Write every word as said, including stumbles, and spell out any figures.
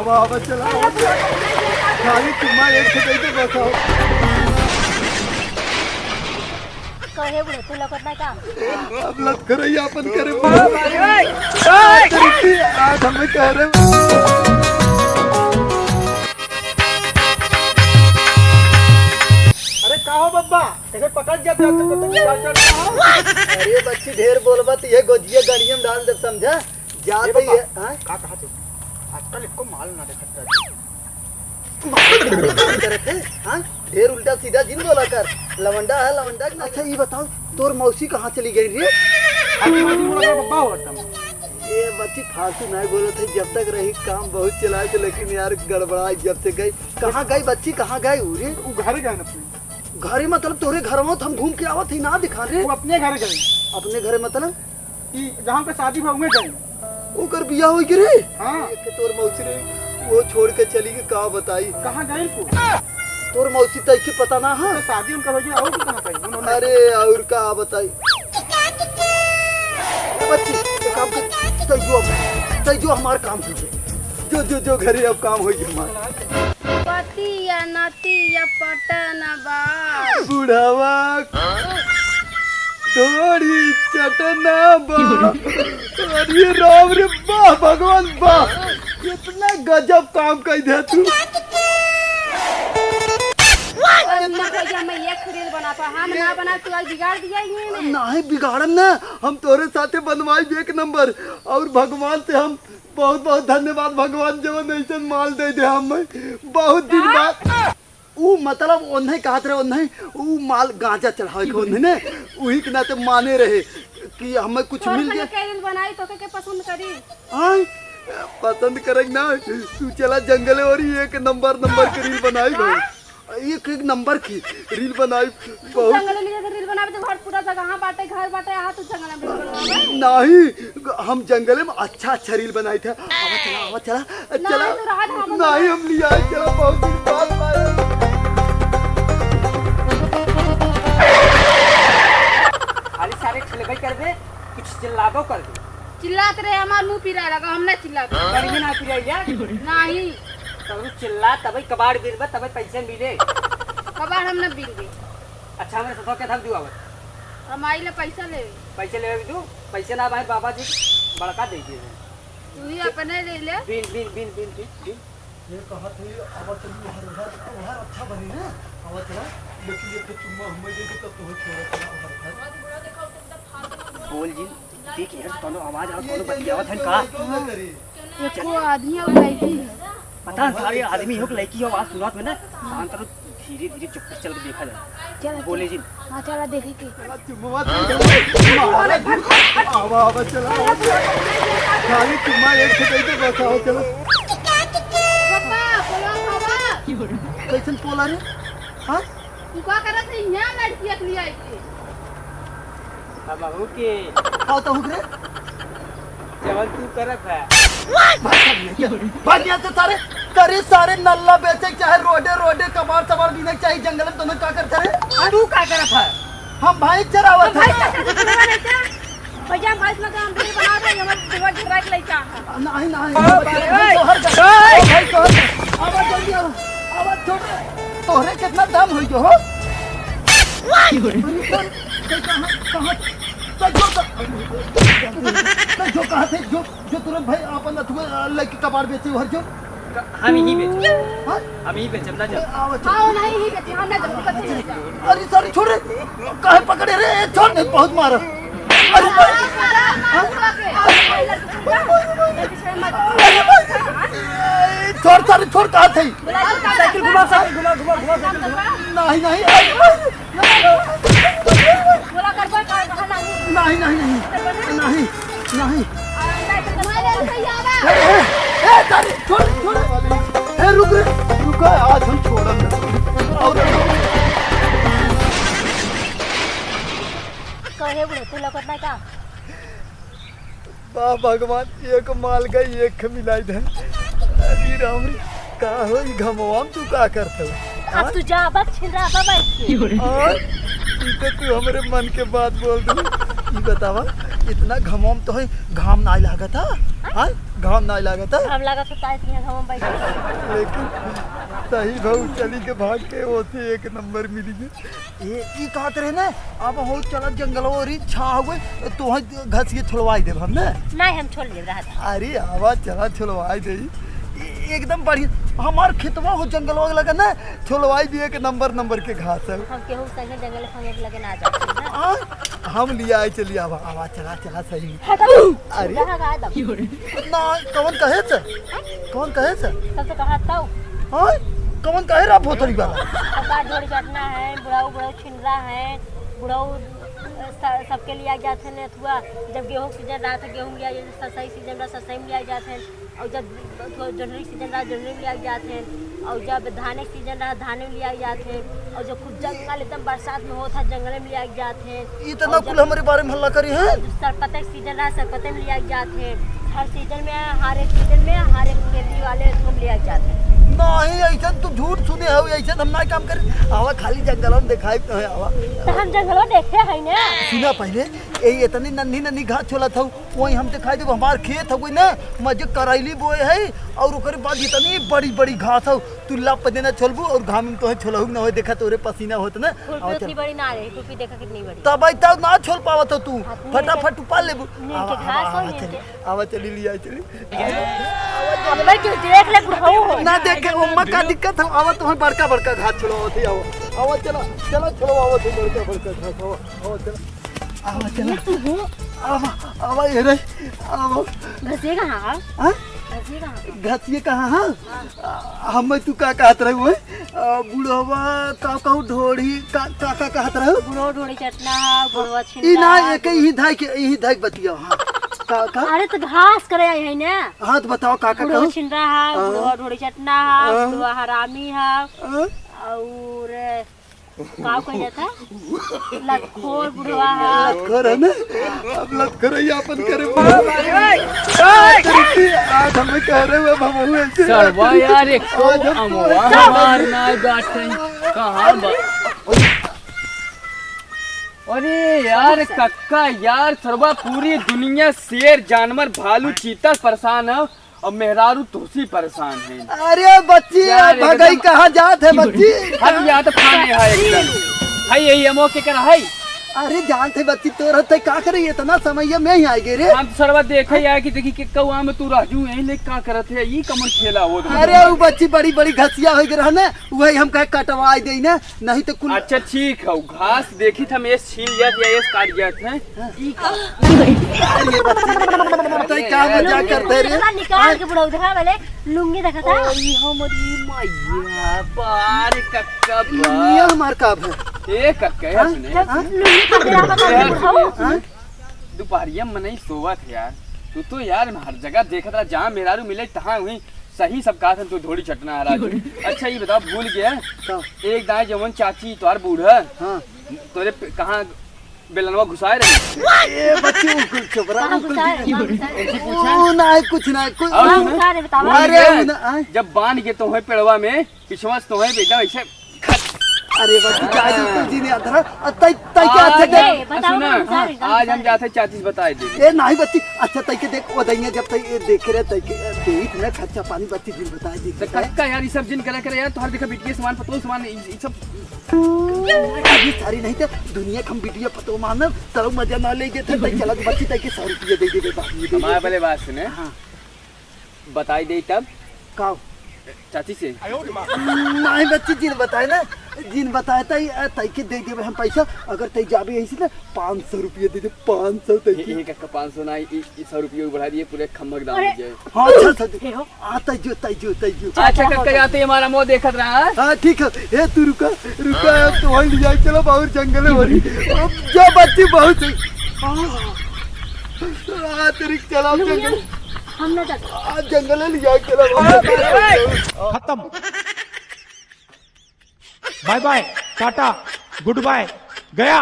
वाह, वाह, चला, वाह, चला। खाली चुम्मा एक ठे दे दे, बस, आओ। कहे बुढ़ऊ, तू लौकत नहीं का? अब लत करैया अपन करे। आज हमें कह रहे। अरे का हो बब्बा, कैसे पकड़ गया था? तो तुम क्या चल रहा हो? अरे बच्ची, ढेर बोलबा तो ये गोजिया गाड़िया में डाल दे, समझा? जात ए बब्बा, ही है, हाँ? का कहा तू? आजकल एको माल ना देखत कर। माल करत है, हाँ? ढेर उल्टा सीधा जिन बोला कर। लवंडा है, लवंडा के ना। अच्छा, ये बताओ, तोर मौसी कहाँ चली गई रे? अरे मौसी बोला कर बब्बा हो एकदम। ये बच्ची फालतू नहीं बोलत है, जब तक रही काम बहुत चलाए थे, लेकिन यार गड़बड़ा जब से गई। कहाँ गई बच्ची, कहाँ गई उ रे? वो घर गए ना अपने। घरे मतलब तोरे घरवा तो हम घूम के आवत ही ना दिखा रे। वो अपने घर गई। अपने घरे मतलब? ई जहाँ पे शादी भा उहे गई। ओकर बियाह होई के रे? हाँ। एक तोर मौसी रे, वो छोड़ के चली गई, का बताई? कहाँ गई तू? तोर मौसी तैके पता ना है? तो शादी उनका हो गया, और कहाँ गई? उन्होंने अरे और का बताई? बच्ची, एक काम कर, तै जो, तै जो हमार काम हो गया। जो, जो, जो घरे अब काम हो गया हमार। पतिया नतिया पटन बा। बुढ़ावा ढोरी चटना बा। अरे राम रे, वाह भगवान वाह, इतना गजब काम कर दे तू। अरे ना भैया, मैं एक reel बना पा, हम ना बना, तू आज बिगाड़ दिया ही है। नहीं बिगाड़न ना, हम तोरे साथे बनवाई एक नंबर। और भगवान से हम बहुत बहुत धन्यवाद भगवान, जवन ऐसन माल दे दे हमें। बहुत दिन बाद ऊ मतलब ओन्हे कहत रहे, ओन्हे ऊ माल गांजा चढ़ावे के ओन्हे ने, उही के नाते माने रहे कि हमें कुछ तोर मिल सने जाए। के reel बनाई, तोके के पसंद करी? आय, पसंद करक ना, तू चला जंगले और एक नंबर नंबर के reel बनाई भाई। एक एक नंबर की reel बनाई। तू बहुत जंगल में जाके reel बनावे तो घर पूरा जगह बाटे, घर बाटे, यहाँ तू जंगल में reel बनवावे? नहीं, हम जंगल में अच्छा अच्छा reel बनाई थे। आवा चला, आवा चला, नहीं, चला। तू रहा था, हम नहीं, हम लिया चला, बहुत दिन बाद आए। खाली सारे ठेलबे करबे, कुछ चिल्लाबो करबे। चिल्लात रहे, हमार मुंह पिराए लगा, हम ना चिल्लात। गर्मी ना पिराई जा। नहीं। तब चिल्ला, तबे कबाड़ बिरबा, तबे पैसे मिले। कबाड़ हम ना बिरबे। अच्छा, हमरे ससुर के धक दुआवत। हम आइले पैसा लेवे। पैसे लेवे तू? पैसे ना भाई, बाबा जी बड़का दे दिए हैं। तू ही अपने ले ले। बिन, बिन, बिन, बिन, बिन, बिन। ये कहत है, अब चल, उहर, उहर, उहर अच्छा बनी ना, अब चला, लेकिन ये तो चुम्मा हमें दे दे, तब तो हो छोड़ा, चला, उहर, उहर। बोल जी, देख यार, कौनो आवाज और कौनो बतियावत है का? एको आदमी और लड़की है। पता है, सारे आदमी हो कि लड़की हो, आवाज सुनात में ना, शांत रहो, धीरे धीरे चुप चल के देखा जाए। चल, बोले जी। हाँ, चला देखे के। आवा, आवा, चला, आवा, चला। खाली चुम्मा एक ठे दे दे, बस, आवा, चला। पापा, पोला खावा। कैसन पोला रे? हाँ? तू का करत है यहाँ लड़की के लिए आई के? हम हूँ के। का होता हुक रे? जवन तू करत है। भाग यहाँ से सारे, करे सारे नल्ला बेचे चाहे रोडे, रोडे कबाड़, सबाड़ बीने चाहे जंगल में, तुम्हें का करते रे? तू का करत है? हम भाई चरावत हम है। भाई चरावत है, तू नहीं क्या? भैया, हम भाई से मतलब हम reel बना रहे हैं, हमारे देवर झगड़ा के लइका है। नहीं, नहीं, ओ भाई, भाई, तोहर का, ए! ओ भाई, तोहर का। आवा जल्दी आवा, आवा छोड़। तोहरे कितना दम होई जो हो? अरे सर, तो कहाँ, कहाँ, तो जो, तो जो कहाँ थे, जो, जो तुरंत भाई अपन अथुआ, अ, लेके कबाड़ बेचे हर जो? क-, हम ही बेचे। हाँ? हम ही बेचे, ना जा। आवा, चल। हाँ, नहीं ही बेचे, हम ना जल्दी करते हैं। अरे सर, छोड़ रे, काहे पकड़े रे? ए, छोड़, नहीं, बहुत मारा। अरे, मारा, मारा, मारा, हाँ? मारा के। अरे, छोड़, सर, छोड़, कहाँ थे? साइकिल घुमा, साइकिल घुमा, घुमा, घुमा, साइकिल घुमा। नहीं, नहीं, अरे, बोला कर, बोल, कहाँ, कहाँ लागी? नहीं, नहीं, नहीं, नहीं, नहीं। ए, ए, ए, तारी, छोड़, छोड़। ए, रुक रे, रुका, आज हम छोड़ब ना। और कहे बुढ़ऊ, तू लौकत नहीं का? वाह भगवान, एक माल गई, एक मिलाई दे। अरे राम रे, का हो ई घमवा में तू का करत हो? अब तू जा, बक छिंदरा, बक के। और ई तो तू हमरे मन के बात बोल दू। ई बतावा, इतना घमवा में तोहइ घाम नाहीं लागत ह? हाँ? हाँ? घाम नाहीं लागत ह? घाम लागत होता है, इतना घाम में बैठे। लेकिन सही भउ चली के भाग के ओसे एक नंबर मिली गे। ए, ई कहत रहे ना, अब हो चला जंगलवा ओरी छा हुए, तोहइ घसिए छोलवाइ देब हम ना। नाहीं, हम छोल लेब, रहा था। अरे आवा चला छोलवाइ दे। ए, एकदम बढ़िया। हमार खेतवा हो जंगलवा लगा ना, छोलवाइ भी एक नंबर नंबर के घास है। हम केहू संगे जंगल में हम लगे ना जाते हैं ना। आ, हम लिया आई चली, आवा, आवा, चला, चला, सही। हट, अरे। कहाँ का है तब? ना, कौन कहे से? कौन कहे से? सबसे कहा था। हाँ? कौन कहे रहा भोतरी वाला? सबका ढोल चटना है, बुढ़ाऊ, बुढ़ाऊ छिंदरा है, बुढ़ाऊ, अ, स-, सबके लिया जाते हैं अथुआ। जब गेहूँ सीजन रहा था, गेहूँ लिया जाते, ससई सीजन रहा, ससई में लिया जाते हैं। और जब थो-, जोन्हरी सीजन रहा, जोन्हरी में लिया जाते हैं। और जब धाने सीजन रहा, धाने में लिया जाते हैं। और जब खूब जंगल एकदम बरसात में होता, जंगल में लिया जाते हैं। इतना और कुल जब हमरे बारे में हल्ला करी है? सरपते के सीजन रहा, सरपते में लिया जाते हैं। हर सीजन में, हर एक सीजन में, हर एक खेती वाले को लिया जाते हैं। नहीं, ऐसा तू झूठ सुने हो, ऐसा हम ना काम करे। आवा खाली जंगल में दिखाई तो है, आवा। तो हम जंगल देखे हैं ना। सुना पहले, ए, इतनी नन्ही नन्ही घास छोला था, वही हम दिखाई देब, हमार खेत हवे ना, मजे करैली बोए है, और ओकरे बाद इतनी बड़ी बड़ी घास हौ, तू लाप देना छोलबू और घाम में तोहे छोलहू न होए, देखा तोरे पसीना होत ना। खुरपी और उतनी चल। बड़ी ना रही, खुरपी देखा कितनी बड़ी। तब आई तब ना छोल पावत हो तू, हाँ, तू फटाफट उपाड़ लेबू। नीचे आवा, घास आवा, हो, आवा, नीचे। चली, आवा, चली, लिया, चली। अबे क्यों देख ले बुढ़ऊ हो। ना देखे, ओम्मा का दिक्कत है, आवा, तुम्हें बड़का बड़का घास छोलवावत है, आवा, आवा, चला, चला, छोलवावत है बड़का बड़का घास, आवा, आवा, चला। आवा, चला। ये तू हो? आवा, आवा, ये रे, आवा। घसिए कहाँ है? हाँ? घसिए कहाँ है? घसिए कहाँ है? हाँ। आ, हमें तू का कहत रहे हुए? आ, बुढ़वा का कहू ढोढ़ी का, का, का कहत रहे? बुढ़वा ढोढ़ी चटना है, बुढ़वा ई छिंदा ना, है, एक ही धाई के, यही धाई के बतिया, हाँ। का, का? अरे तो घास करे आई है ना। हाँ, तो बताओ का, का बुढ़वा कहू? छिंदा है, हाँ। बुढ़वा ढोढ़ी चटना है, हाँ। बुढ़वा हरामी है, हाँ। और का कइल जाता? लतखोर बुढ़वा है। लतखोर है ना? अब लतखोर ही आपन करे। आज हमें कह रहे हो, अब हम हुए ऐसे सरवा यार, एक तो आज हम तो अमवा ऐसे हमार ना बाटे। कहाँ बा-, अरे यार, कक्का यार, सरवा पूरी दुनिया शेर, जानवर, भालू, चीता से परेशान है। अब मेहरारू तोसी परेशान है। अरे बच्ची, यार, अब भगई एकदम कहाँ जात है बच्ची? हट, या तो खाने है एकदम। है यही एमो के कर है? अरे जानत है बच्ची, तोर हत्ते का करे, इतना समय में ही आए गे रे। हम तो सरवा देखे यार कि देखी के कौआ में तू राजू यहीं ले का करत है, ई कमन खेला हो? अरे वो बच्ची बड़ी बड़ी घसिया हो गई रहा ना, वही हम कहे कटवाई दे ना। नहीं तो कुल अच्छा, ठीक है, घास देखी था, मैं छील जात या एस काट जात है। हाँ। ई का? अरे बच्ची, तई का मजाक करते रे? निकाल के बुढ़ऊ देखा वाले लुंगी देखा था। ओ, ई हमरी मैया, बार कक्का बा। ये हमार का है? ए कक्का, हाँ? सुने। हाँ? लुंगी खरीदे रहा था, हाँ? बुढ़ऊ। हाँ? दुपहरिया में मनई सोवत है यार। तू तो यार हर जगह देखत रहा, जहाँ मेहरारू मिले तहाँ हुई सही सब कहा था, तू ढोड़ी चटना है राजू। अच्छा ये बताओ, भूल गया? का? एक दाएं जवन चाची तोहार बूढ़ा, हाँ। तोरे पे, कहाँ बेलनवा घुसाए रहे? ए बच्ची, उ कुल चुप रहा, कहाँ उ कुल घुसाए? कहाँ घुसाए? ऐसे पूछा? ओ, नहीं, कुछ नहीं, कुछ और कहाँ सुना? घुसाए रे, बतावा। अरे, भूल गया? उ ना, आए। जब बांध के तोहे पेड़वा में, पिछवा से तोहे एकदम ऐसे अरे बच्ची, चाची, तू जी ने अधरा, अ, तई, तई के आज अच्छा हम, दे। ए, बताओ सुना, ना, सारी आज हम जाते चाची से बताए दे। ए, नहीं बच्ची, अच्छा, तई के देख, वो दइया जब तई, ए, देखे रहे, तई के, ए, देख ना, खर्चा पानी बच्ची दिन बताए दे। तो कक्का यार, ये सब जिन करा करे यार, तोहर देखा बिटिया समान, पतोह समान, ई, ई सब। अभी सारी नहीं तो दुनिया के हम बिटिया पतोह मानब, तब मजा ना ले जेते, तई चला बच्ची, तई के सौ रुपया दे देबे, बाबू, ये दे हमारे दे। वाले बात सुने। हाँ। बताई दे तब। का? चाची से। नहीं बच्ची, जिन बताए ना, जिन बताए तई, अ, तई के दे देबे हम पैसा, अगर तई जाबे यहीं से ना, पाँच सौ रुपया दे दे, पाँच सौ तई ये, के। ये कक्का पाँच सौ ना, ई, ई सौ रुपया बढ़ा दिए, पूरे खम्भा के दाम अरे। हो जाए। हाँ, अच्छा, अच्छा, ए हो। आ, तई जो, तई जो, तई जो। अच्छा, कक्का जाते हमारा मुँह देखत रहा। हाँ, ठीक है, ए, तू रुका, रुका, अब तो वहीं ले जाए, चलो, बाहर जंगल में हो रही। अब जा बच्ची, बहुत सही। हाँ। आ, तेरी चला जंगल। हम ना जाते। आ, जंगल ले जाए, चला। खत्म। Bye bye, tata, goodbye, गया।